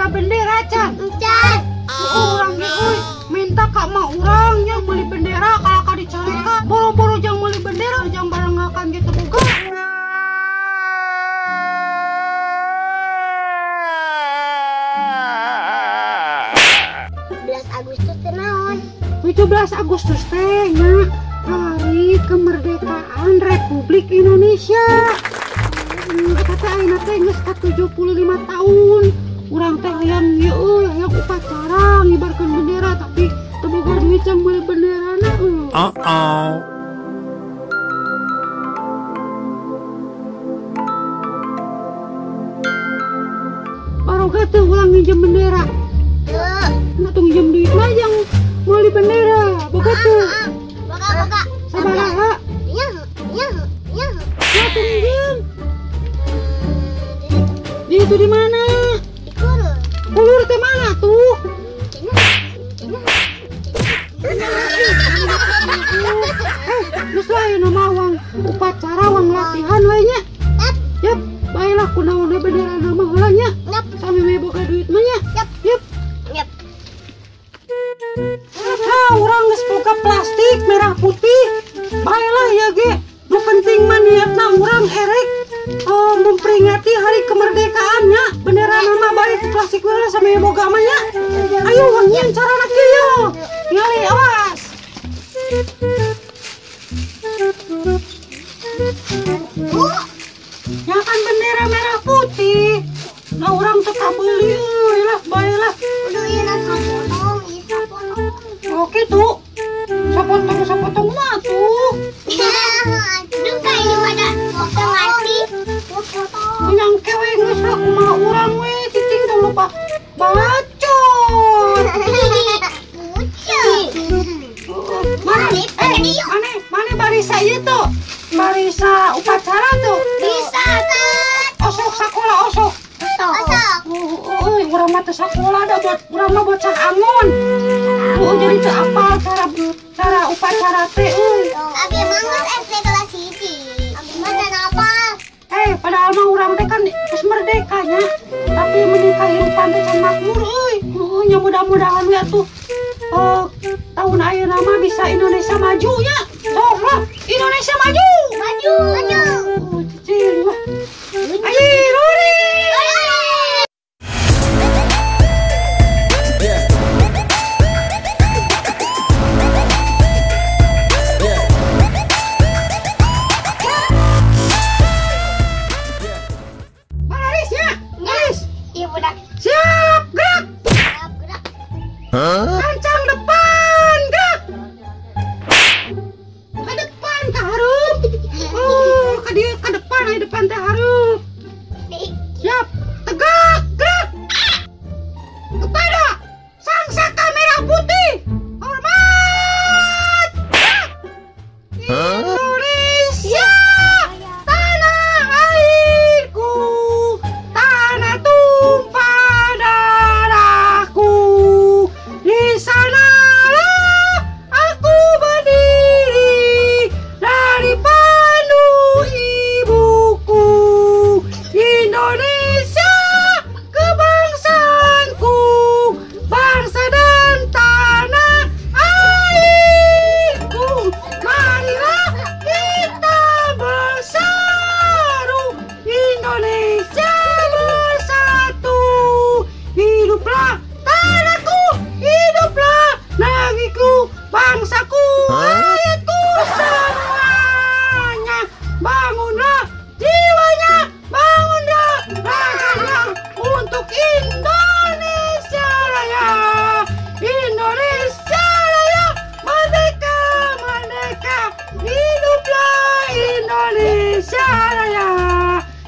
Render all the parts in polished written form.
boga bendera can? Encan. Urang ge euy minta ka mak urang nya meuli bendera kalau ka dicarekan. Boro-boro jang meuli bendera jang barengakan ge teu boga. Agustus teh naon? 17 Agustus teh nya hari kemerdekaan Republik Indonesia. Eta teh ayeuna teh geus ka 75 tahun. Urang teh hayang ieu euy, hayang upacara ngibarkeun bendera tapi teu boga duit jang meuli benderana euy. Baroga teh urang nginjem bendera. Nah, tuh nginjem duit mah yang meuli bendera, boga tuh. Boga, boga. Sabaraha? Iya, iya, iya. Nah, tuh nginjem. Di itu di mana? Di Kulur. Kulur teh mana tuh? Geus lah ayeuna mah wang upacara wang latihan we nya. Yap, baelah kunaon we bendera mah heula nya. Sami we boga duit mah nya. Yap. Yap. Yap. Nah, urang geus boga plastik merah putih. Baelah ya ge. Nu penting mah niatna urang erek memperingati hari kemerdekaannya. Bendera nama bae ku plastik we lah sami boga mah nya. Ayo wang nyeun carana kieu. Ngali awas. Ya kan bendera merah putih. Nah urang teu kabeuli euy lah baelah. Udah ieu sapotong, ieu sapotong. Oke tuh. Sapotong-sapotong mah tuh. Duka ini pada potong hati. Yang kewe geus lah kumaha urang we cicing tong lupa bacot. Mana? Mana barisa ieu tuh? Barisa upacara tuh. Bisa kan? Osok sakola osok. Osok. Euy, urang mah teu sakola da buat urang mah bocah angon. Jadi teu apal cara upacara teh euy. Abi mah geus SD kelas 1. Abi mah can apal. Padahal mah urang teh kan geus merdeka nya. Tapi meni kahirupan teh can makmur euy. Nya mudah-mudahan we atuh tahun ayeuna mah bisa Indonesia maju nya. Sok lah, Indonesia maju. Maju. Maju. Cicing lah. Ayo, luri. Barisnya, baris. Iya, budak. Siap, gerak. Siap, gerak. Kancang depan, gerak. Ke depan, ke hareup. Oh, ke dia ke depan, ayo depan teh hareup. Siap, tegak, gerak. Kepada Sang Saka Merah Putih, hormat. Gerak. Indonesia, tanah airku, tanah tumpah darahku. Di sanalah aku berdiri dari pandu ibuku. Indonesia kebangsaanku, bangsa dan tanah airku. Marilah kita bersatu, Indonesia bersatu. Hiduplah tanahku, hiduplah negeriku, bangsaku, rakyatku semuanya. Bangunlah jiwanya, bangunlah raganya untuk Indonesia Raya. Indonesia Raya, merdeka, merdeka. Hiduplah Indonesia Raya.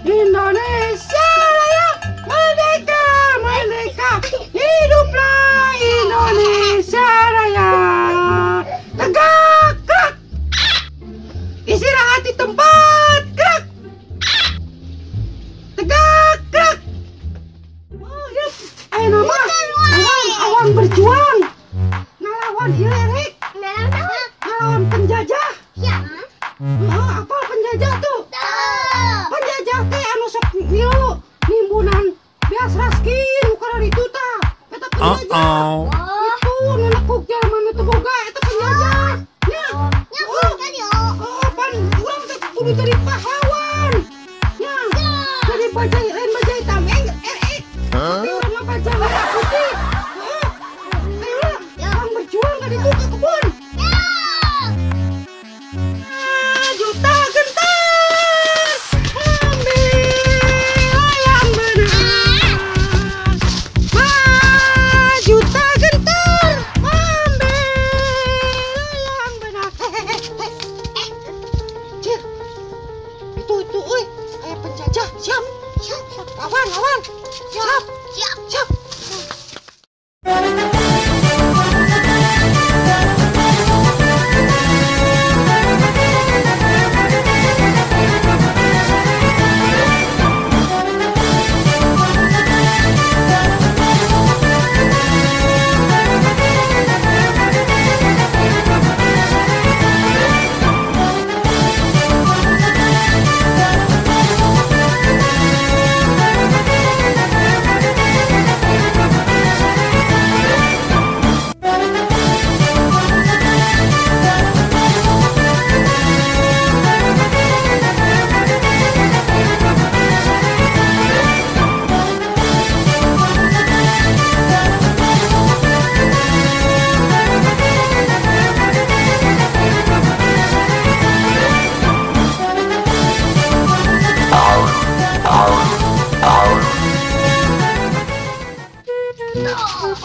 Indonesia Raya, merdeka, merdeka. Hiduplah Indonesia Raya. Tegak, gerak. Istirahat di tempat, gerak. Tegak, gerak. Oh, yuk. Ayo nama, awang berjuang. Ngelawan ilerek, ngelawan penjajah. Ya. Apa penjajah tuh? Penjajah teh anu sok ngilu nimbunan bias raskin ukara itu. Kapok jalma nu teu boga eta penjajah. Nya. Nya kan yo. Oh, pan urang teh kudu jadi pahlawan. Nya. Jadi bajai lain bajai tameng RI. Tapi urang mah bajai merah putih. Heeh. Ayo lah, urang berjuang ka ditu ka kebun. Juta gentar. Membela yang benar. Maju tak gentar, membela yang benar. Cir, itu oi, kayak penjajah. Siap, Siap, siap. lawan, lawan. Siap, Siap. siap.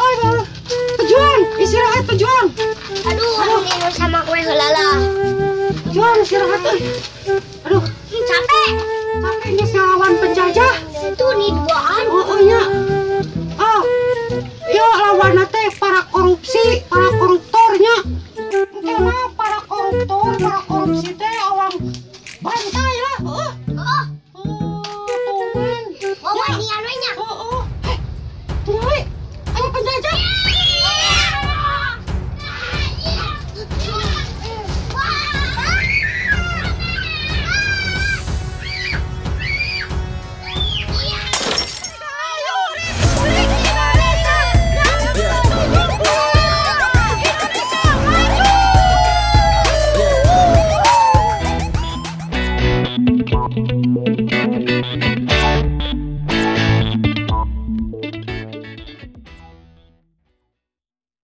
Ayo, pejuang, istirahat pejuang. Aduh, minum sama kue heula lah. Pejuang istirahat.